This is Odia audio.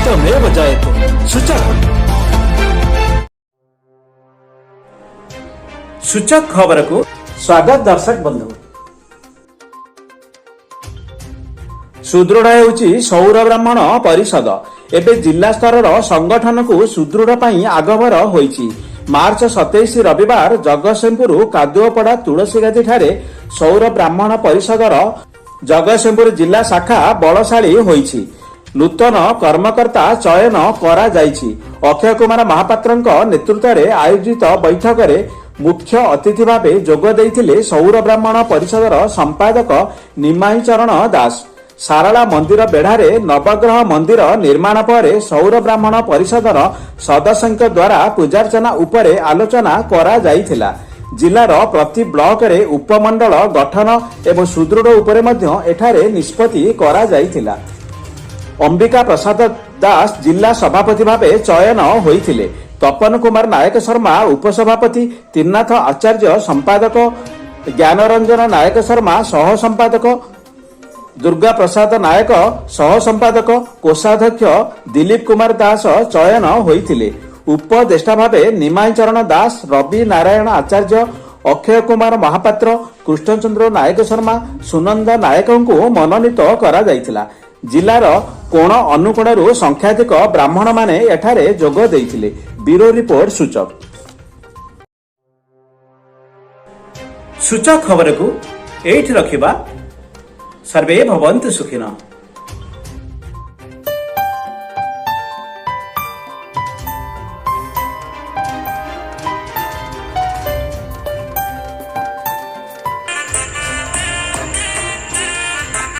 ସତ୍ୟମେବ ଜୟତେ। ସୂଚକ ସୂଚକ ଖବରକୁ ସ୍ୱାଗତ ଦର୍ଶକ ବନ୍ଧୁ। ସୁଦୃଢ ହେଉଛି ସୌର ବ୍ରାହ୍ମଣ ପରିଷଦ। ଏବେ ଜିଲ୍ଲା ସ୍ତରର ସଂଗଠନକୁ ସୁଦୃଢ ପାଇଁ ଆଗଭର ହୋଇଛି। ମାର୍ଚ୍ଚ 27 ରବିବାର ଜଗତସିଂହପୁର କାଦୁଅପଡା ତୁଳସୀଗାଦି ଠାରେ ସୌର ବ୍ରାହ୍ମଣ ପରିଷଦର ଜଗତସିଂହପୁର ଜିଲ୍ଲା ଶାଖା ବଳଶାଳୀ ହୋଇଛି। ନୂତନ କର୍ମକର୍ତ୍ତା ଚୟନ କରାଯାଇଛି। ଅକ୍ଷୟ କୁମାର ମହାପାତ୍ରଙ୍କ ନେତୃତ୍ୱରେ ଆୟୋଜିତ ବୈଠକରେ ମୁଖ୍ୟ ଅତିଥି ଭାବେ ଯୋଗ ଦେଇଥିଲେ ସୌର ବ୍ରାହ୍ମଣ ପରିଷଦର ସମ୍ପାଦକ ନିମାଇଁ ଚରଣ ଦାସ। ସାରଳା ମନ୍ଦିର ବେଢ଼ାରେ ନବଗ୍ରହ ମନ୍ଦିର ନିର୍ମାଣ ପରେ ସୌର ବ୍ରାହ୍ମଣ ପରିଷଦର ସଦସ୍ୟଙ୍କ ଦ୍ୱାରା ପୂଜାର୍ଚ୍ଚନା ଉପରେ ଆଲୋଚନା କରାଯାଇଥିଲା। ଜିଲ୍ଲାର ପ୍ରତି ବ୍ଲକରେ ଉପମଣ୍ଡଳ ଗଠନ ଏବଂ ସୁଦୃଢ଼ ଉପରେ ମଧ୍ୟ ଏଠାରେ ନିଷ୍ପତ୍ତି କରାଯାଇଥିଲା। ଅମ୍ବିକା ପ୍ରସାଦ ଦାସ ଜିଲ୍ଲା ସଭାପତି ଭାବେ ଚୟନ ହୋଇଥିଲେ। ତପନ କୁମାର ନାୟକ ଶର୍ମା ଉପସଭାପତି, ତ୍ରିନାଥ ଆଚାର୍ଯ୍ୟ ସମ୍ପାଦକ, ଜ୍ଞାନରଞ୍ଜନ ନାୟକ ଶର୍ମା ସହ ସମ୍ପାଦକ, ଦୁର୍ଗା ପ୍ରସାଦ ନାୟକ ସହ ସମ୍ପାଦକ, କୋଷାଧ୍ୟକ୍ଷ ଦିଲ୍ଲୀପ କୁମାର ଦାସ ଚୟନ ହୋଇଥିଲେ। ଉପଦେଷ୍ଟା ଭାବେ ନିମାଇଁ ଚରଣ ଦାସ, ରବି ନାରାୟଣ ଆଚାର୍ଯ୍ୟ, ଅକ୍ଷୟ କୁମାର ମହାପାତ୍ର, କୃଷ୍ଣଚନ୍ଦ୍ର ନାୟକ ଶର୍ମା, ସୁନନ୍ଦ ନାୟକଙ୍କୁ ମନୋନୀତ କରାଯାଇଥିଲା। ଜିଲ୍ଲାର କୋଣ ଅନୁକୋଣରୁ ସଂଖ୍ୟାଧିକ ବ୍ରାହ୍ମଣମାନେ ଏଠାରେ ଯୋଗ ଦେଇଥିଲେ। ବ୍ୟୁରୋ ରିପୋର୍ଟ, ସୂଚକ। ସୂଚକ ଖବରକୁ ଏଇଠି ରଖିବା। ସର୍ବେ ଭବନ୍ତୁ ସୁଖିନଃ।